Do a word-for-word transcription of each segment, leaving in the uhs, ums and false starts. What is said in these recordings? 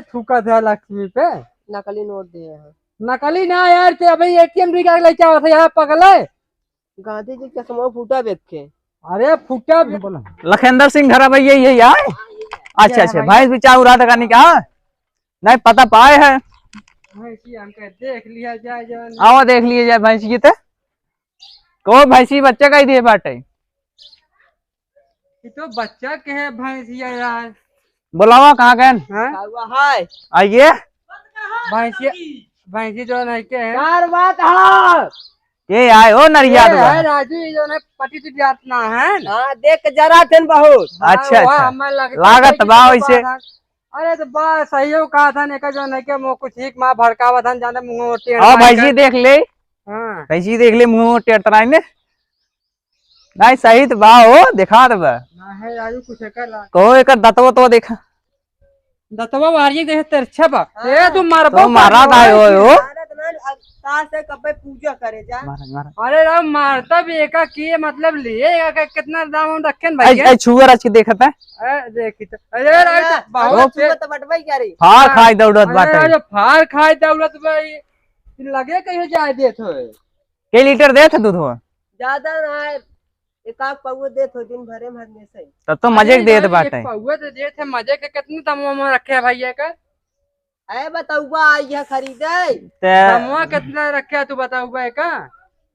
थूका था लक्ष्मी पे। नकली नोट दिए हैं। नकली ना यार, ते अबे एटीएम निकाल के लेके आवत है यार, पगले। गांधी जी के चश्मा फूटा बेच के। अरे फूटा भी बोला। लखेंद्र सिंह घर भैया, यही है यार। अच्छा, अच्छा, भैंस भी चाह उड़ा तक निकाल। नहीं पता पाए है। भैंसी हमके देख लिया जाए, जाए। आवा देख लिए जाए भैंसी के ते। को भैंसी बच्चा का ही दिए बाटे। ये तो बच्चा के है भैंसिया यार। बुलावा कहाँ गए? हाँ? हुआ है। आइए। भैंसिया, भैंसी जो नहीं के है। यार बात है। ये आए हो नरिया ये दुआ। है राजू, ये जो है पटी तो जात ना है। हाँ, देख के जरा थे बहुत। अच्छा, हाँ, अच्छा। हमें लगता लागत है कि बा तो वैसे। बात है। अरे तो बा सही हो कहा था, ने का जो नहीं के मुँह कुछ ठीक माँ भड़कावा था, जाने मुँह टेढ़ हाँ, मार भैंसी के। देख ले। हाँ। भैंसी देख ले, मुँह टेढ़ तराई ने। नहीं, सही तो बा हो, देखा तो बा। ना है राजू, कुछ एकर ला। कहो, एकर दतवा तो देखा। दतवा बाहरी देखे तिरछा बा। हाँ। ए, तू मारबो तो मारा कर। का हो, हो? मारत ना, अब सास है, कब्बे पूजा करे जा। मारा, मारा। अरे राम, मारता भी एका की मतलब लिए, एका कितना दाम हम रखे न भाई ऐ, के? ऐ छुअर आज के देखत है। ए, देखी तो। अरे राम, अरे, तो बहुत अरे, छुअर तो बटवाई क्या रे? फार हाँ। खाई दौड़त अरे बाटे। राम, फार खाई दौड़त भाई। लगे कहीं जाए देत होए। के लीटर देत है दूध हो? ज्यादा ना है, एक आध पौवा देत हो दिन भरे में हमेशा ही। तब तो मजे अरे के देत यार, बाटे। एक पौवा तो देत है, मजे के कितने दाम में रखे है भैया का? अरे बतौबा आई है खरीदे। ते दामवा कितना रखे है तू बतौबा है का?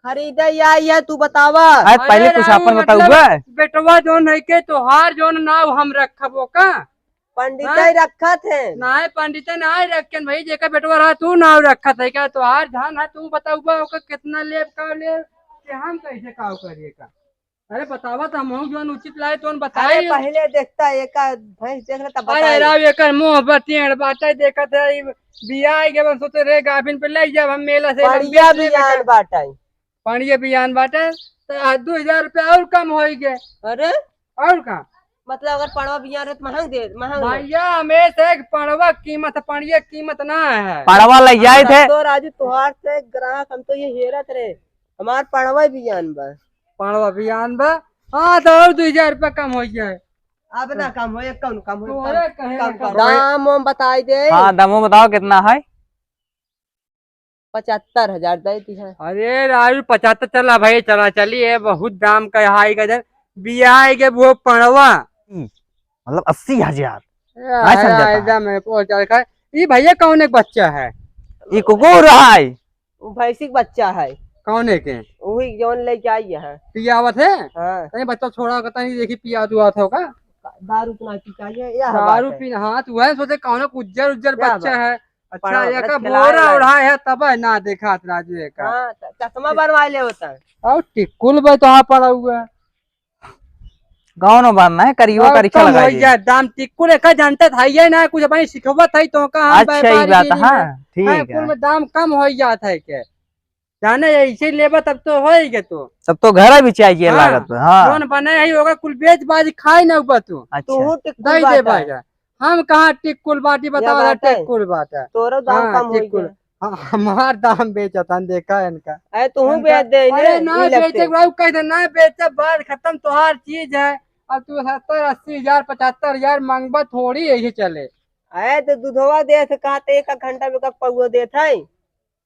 खरीदे आई है तू बतावा। अरे पहले अरे कुछ राम, अपन मतलब बताऊबा। बेटवा जोन है के तोहार जोन नाव हम रखबो का? पंडित हाँ? ही रखत है। नाय पंडित नाय रखेन भाई, जेकर बेटवा रहा तू नाव रखत है क्या? तोहार धान है तू बताऊबा ओकर कितना लेब का लेब कि हम कैसे काव करिए का? अरे बतावा तो हमहू जौन उचित लाए तौन अरे बताई। पहले देखता एका भैंस देख ले तब अरे बताई। राव एकर मुंह बतियड़ बाटे देखत है, ई बियाह के बस सोचे रे गाभिन पे ले जाब हम मेला से बढ़िया बियान बाटे। पड़िए बियान बाटे, तो आ दू हजार रुपया और कम होई गए। अरे? और का? मतलब अगर पड़वा बियान रहे तो महंग दे, महंग दे। भैया, हमेशा एक पड़वा कीमत, पड़िए कीमत ना है। पड़वा लग जाए थे। तो राजू, तोहार से ग्राहक हम तो ये हेरत रहे, हमार पड़वा बियान बा। पड़वा बियान बा? हाँ, तो और दू हजार रुपया कम हो जाए। अब ना कम हो, एक कौन कम हो, तोहरे कम, कहे कम में कर। कम। दाम हम बताई दे। हाँ, दामो बताओ कितना है? पचहत्तर हजार दे दी है। अरे राजू, पचहत्तर चला भाई, चला, चलिए, बहुत दाम का हाई गजब, बियाह के वो पड़वा। हम्म, मतलब अस्सी हजार। ए, हाँ, अरे, समझा था। एकदम है, पहुंचा रखा है। ई भैया कौन एक बच्चा है? ई कुकुर है। वो भैंसी के बच्चा है। कौन है के? वही जौन लेके आई है। पियावत है? हाँ। कहीं बच्चा छोड़ा होगा, तनी देखी पिया दुआ था का? दारू तो ना पी चाहिए, यह दारू बात है। पी, हाँ, तू है सोचे कौन उज्जर उज्जर क्या बच्चा बात? है। अच्छा, पढ़ा, ये का खिलाए बोरा वाला। ओढ़ा है, तब है ना देखा राजू ये का। हाँ, त-, चश्मा बनवा ले होता है। और टिकुल भाई तो हाँ पड़ा हुआ है। कौनो बात ना है, करियो और करिखा कम लगाई होई दे। जाए, दाम टिकुल एका जानते था ये ना, कुछ भाई सिखबत है तो का हम अच्छा, ई व्यापारी बात, गिरी हाँ, में, ठीक हाँ, है। कुल में दाम कम हो जात है के। जाने ऐसे लेबा तब तो होई के तो। तब तो घर भी चाहिए हाँ, लागत है, हाँ। जौन बने है ओका कुल बेच बाज खाए ना उबा तू। अच्छा। तू टिकुल दे दे बाटा। भाई। हम कहाँ टिकुल बाटी या बतावा बाटे। टिकुल बाटा। तोरो दाम हाँ, कम होई टिकुल। गया। हाँ, हमार दाम बेचत हन, देखा इनका। अरे तू इनका, बेच दे, अरे इन्हें ना नहीं बेचे लगते। भाई, कह दे ना बेचे, बात खत्म, तोहार चीज है। अब तू सत्तर, अस्सी हजार, पचहत्तर हजार मांगबा, थोड़ी यही चले। अरे तो दूधवा दे से कहा तो एक घंटा में का पौवा देत है।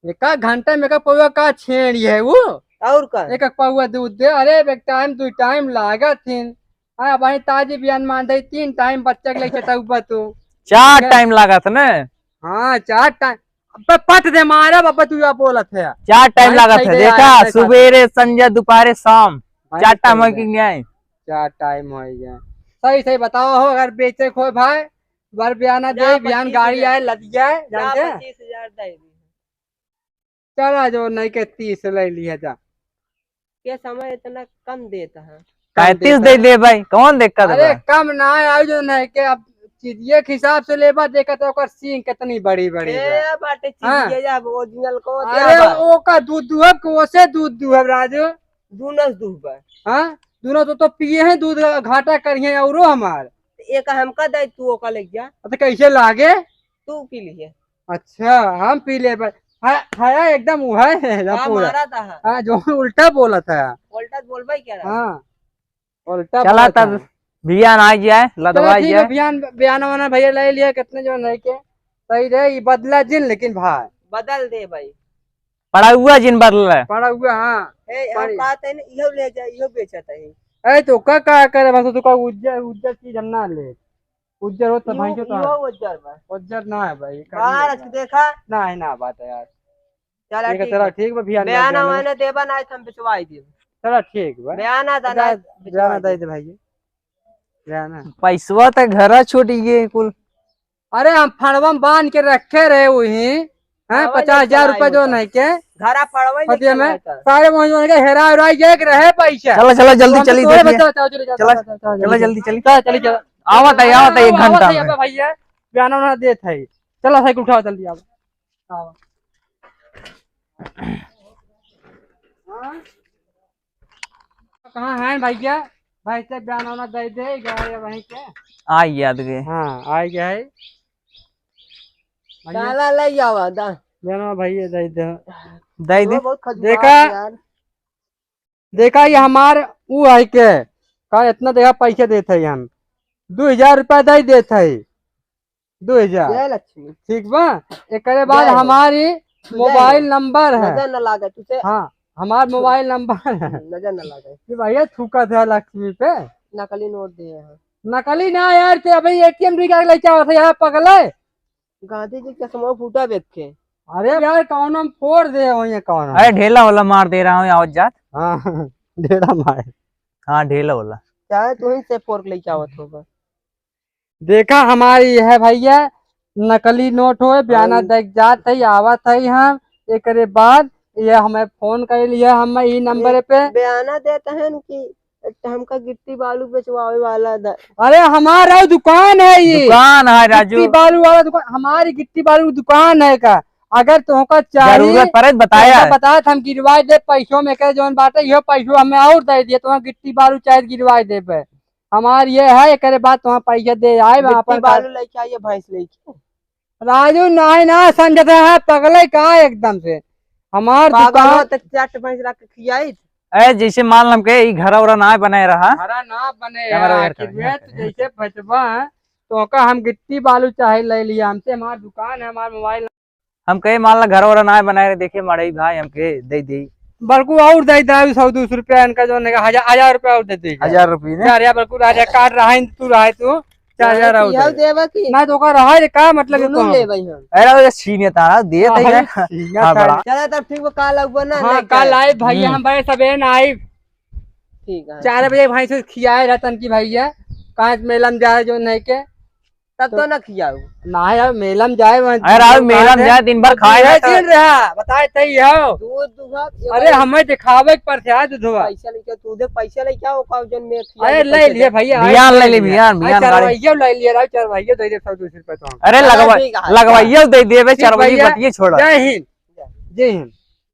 एक घंटा में का पौवा का छेड़ी है वो? और का? एक पौवा दूध दे, अरे एक टाइम दू टाइम लागत हिन। हाँ, भाई ताजी बियान मान दे, तीन टाइम बच्चा के लेके चटाऊ बा तू। चार ठीक है? टाइम लागत ने? हाँ, चार टाइम। अबे पट दे मारा बाबा, तू या बोलत है। चार टाइम भाई लागत सही है, है देखा, यार, सही बात है। सुबेरे, संझा, दोपहरे, शाम, भाई चार टाइम सही हो है। कि नहीं? चार टाइम हो गया। सही सही बताओ हो, अगर बेचे को भाई, बार बियाना जा दे, बियान पच्चीस गाड़ी हजार। आए, लद जाए, जा जानते हैं? पच्चीस हजार दे दी। चला जो नहीं के तीस ले लिया जा। के समय इतना कम देता है। पैंतीस दे दे भाई, कौन दिक्कत अरे बा? कम ना है, जो नहीं के अब चीजिए के हिसाब से लेबा, देखा तो ओकर सींग कितनी बड़ी बड़ी ए बा। बाटे हाँ। चीजिए जा, ओरिजिनल को अरे ओका दूध दुहब के ओसे दूध दुहब राजू। दूनस दूध बा। हाँ, दूनस तो, तो पिए हैं दूध, घाटा करिए औरो हमार। एक हमका दे, तू ओका ले जा। तो कैसे लागे? तू पी लिए। अच्छा, हम पी ले भाई। है, है एकदम वो है, एकदम का पूरा। मारा था? हाँ, जो उल्टा बोला था। उल्टा बोलबे क्या रहा? हाँ, उल्टा चला बोला तब था। बियान आ जाए, चलो लदवा ठीक है, जाए। बियान, बियान वाना भैया ले लिया, कितने जो नहीं के। सही रे, ई बदला जिन लेकिन भाई। बदल दे भाई। पड़ौआ जिन बदल है। पड़ौआ, हाँ। ए, हम पानी। कहते हैं ना, इहो ले जा, इहो बेचत है। ए, तो का, का करे, बस तू का उज्जर, उज्जर चीज हम ना ले। उज्जर हो तो इहो, भाई क्यों तो इहो उज्जर बा। उज्जर ना है भाई, बाहर करिए आज देखा। ना है, ना बात है यार। चला ठीक है, ठीक चला है। ठीक बा, बिहान बयाना बिहान। वाना देबा ना, हम बिचवाई देब। चला ठीक बा। बयाना दा ना, बिचवाई दे दे भाई। बयाना। पैसवा त घरा छूट गए कुल। अरे हम फड़वा में बांध के रखे रहे वही, हैं, हाँ, वही पचास हजार रुपया जो नहीं के। घरा फड़वा ही पतिया में। सारे वही जो है हेरा हेरा ये के रहे पैसा। चला, चला, जल्दी तो हम चली, तो देखिए। बचाओ, चलो, चलो, चलो, चला, चलो, चलो, चला, चलो। जल्दी चली। चलो, चली, चलो। आवत है, आवत है, एक आवत घंटा है, में। अब भैया, बयाना ना देत है। चला, साइकिल उठाओ, जल्दी आओ। आओ। हाँ? कहाँ है भैया? भाई से बयाना वाना दे दे, गए वहीं के। आ याद गए। हाँ, आ गया है। भैया। काला ले आवा, दा। बयाना भैया दे दे। दे दे। वो बहुत खजुआत देखा, है यार। देखा, ये हमार ऊ है के, का इतना देखा पैसा देत है हम, दो हजार रुपया दे देत है, दो हजार। जय लक्ष्मी। ठीक बा, एकरे बाद जय हो। हमारी जय हो। मोबाइल नंबर है। नजर न लागे तुझे। हाँ, हमार मोबाइल नंबर है। हम्म, नजर न लागे। कि भैया थूका था लक्ष्मी पे। नकली नोट दिए हैं। नकली ना यार, ते अभी एटीएम भी क्या लेके आवत है यहाँ पगले? गांधी जी के चश्मा फूटा देख के। अरे यार, कौन हम फोड़ दे हो ये कौन? अरे ढेला होला मार दे रहा हूँ आवत जात। हाँ, ढेला मार। हाँ, ढेला होला। चाहे तू ही से फोड़ के लेके आवत होगा। देखा हमारी यह भैया नकली नोट होए, बयाना हाँ। देख जात है, आवत है हम। एकरे बाद ये हमें फोन कर लिया, हम ई नंबर बे-, पे। बयाना देते हैं कि हमका गिट्टी बालू बेचवावे वाला द-। अरे हमारा दुकान है ये। दुकान है राजू। गिट्टी बालू वाला दुकान, हमारी गिट्टी बालू दुकान है का। अगर तुमका चाहिए जरूरत पड़े बताया। तो बताया था, हम गिरवाए दे पैसों में के जौन बाटे, यो पैसों हमें और दे दिए, तुमका गिट्टी बालू चाहे गिरवाए दे पे। हमार ये है, एकरे बाद तुमका पैसा दे आए, गिट्टी अपन बालू लेके आइए, भैंस लेके। राजू, नाहीं ना समझत है, पगले का एकदम से। हमार पागल दुकान हो तो चट भैंस रख के खियाई। ए, जैसे मान लम के ई घरा उरा ना बने रहा। घरा ना बने कैमरा रहा, ओर कर। आखिर में तो जैसे बचबा है, तो ओका हम गिट्टी बालू चाहे ले लिया हमसे, हमार दुकान है, हमार मोबाइल। हम कहे मान ला घरा उरा ना बनाए रहे, देखे मड़ई भाई हमके दे दे। बल्कु और दे दे, सौ दो सौ रुपया इनका जो है, हजार, हजार रुपया और दे दे। हजार रुपये ने? यार, यार, बल्कु राजा काट रहा है, तू रहा है तू। चार हजार और इहउ दे। देबा की? ना तो ओकर रहा रे, का मतलब है दोनों तो? ले भाई हम। अरे, वो छीने तारा, दे हाँ, तई भाई, है। छीने हाँ, तारा। बड़ा। चला तब ठीक बा, काल आउबा ना, हाँ, लेके काल आए। आइब भैया, हम्म। हम भाई सबेन आइब। ठीक है। चार बजे भाई से खियाए रहतन की भैया, कांच मेला में जाए जो नहीं के। तब तो तो ना खियाऊ। ना यार, मेला में जाए, वहाँ अरे, राहुल, मेला में जाए, दिन भर खाए ये रहता है। दिन रहा, बताए तई हो। दूध, दूध, अरे, हमें दिखावे के परसे आज दूधवा। पैसा लेके, तू दे, पैसा लेके आओ, का जन में खिया अरे, दे, ले पैसा लिए दे। भैया, बिहान आज ले ले ली, लिया। बिहान, आज बिहान गाड़ी। चरवाइयो ले लिया, राव चरवाइयो दे दे सौ दो सौ रुपया तो हम। अरे, चलो, लगवा-, ठीक है। लगवाइयो दे देबे, ठीक चरवाइयो भैया। बतिये छोड़ा। जय हिंद। जय हिंद।